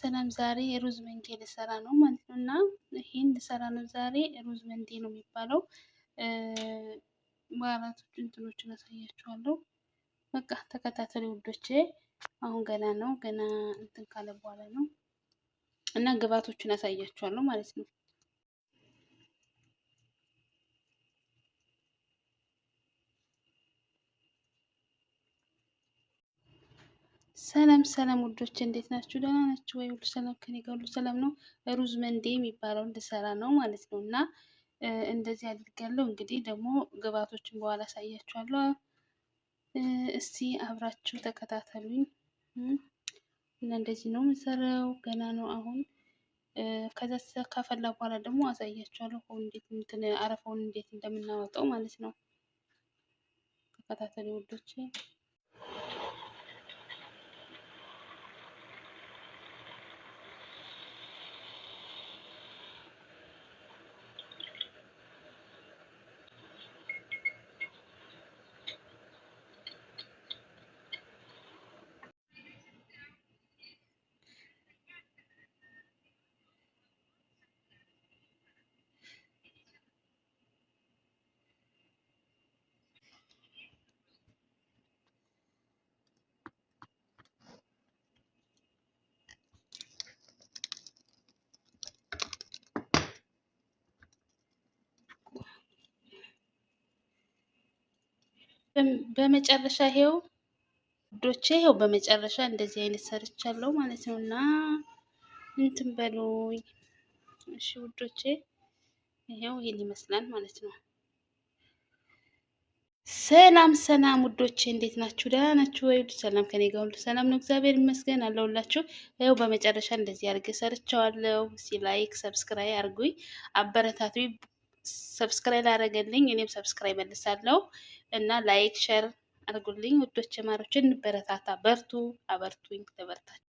ሰላም ዛሬ ሩዝ መንዴ ልሰራ ነው ማለት ነው። እና ይሄን ልሰራ ነው ዛሬ ሩዝ መንዴ ነው የሚባለው። በአራቶቹ እንትኖችን አሳያችኋለሁ። በቃ ተከታተሉ ውዶቼ። አሁን ገና ነው፣ ገና እንትን ካለ በኋላ ነው እና ግብአቶቹን አሳያችኋለሁ ማለት ነው። ሰላም ሰላም ውዶች እንዴት ናችሁ? ደህና ናችሁ ወይ? ሁሉ ሰላም ከኔ ጋር ሁሉ ሰላም ነው። ሩዝ መንዴ የሚባለው እንድሰራ ነው ማለት ነው እና እንደዚህ አድርጋለሁ። እንግዲህ ደግሞ ግብአቶችን በኋላ አሳያችኋለሁ። እስቲ አብራችሁ ተከታተሉኝ እና እንደዚህ ነው የምሰራው። ገና ነው አሁን። ከዛ ከፈላ በኋላ ደግሞ አሳያችኋለሁ እንዴት እንትን አረፋውን እንዴት እንደምናወጣው ማለት ነው። ተከታተሉ ውዶቼ። በመጨረሻ ይሄው ውዶቼ ይሄው በመጨረሻ እንደዚህ አይነት ሰርቻለሁ ማለት ነው። እና እንትን በሉኝ እሺ ውዶቼ፣ ይሄው ይሄን ይመስላል ማለት ነው። ሰላም ሰላም ውዶቼ እንዴት ናችሁ? ደህና ናችሁ ወይ? ሰላም ከኔ ጋር ሁሉ ሰላም ነው፣ እግዚአብሔር ይመስገን አለሁላችሁ። ይኸው በመጨረሻ እንደዚህ አድርጌ ሰርቸዋለሁ። እስኪ like subscribe አድርጉኝ፣ አበረታቱኝ። Subscribe ላደረገልኝ እኔም subscribe መልሳለሁ እና like share አድርጉልኝ ውዶቼ ማሮቼ፣ እንበረታታ። በርቱ፣ አበርቱኝ፣ ተበርታችሁ።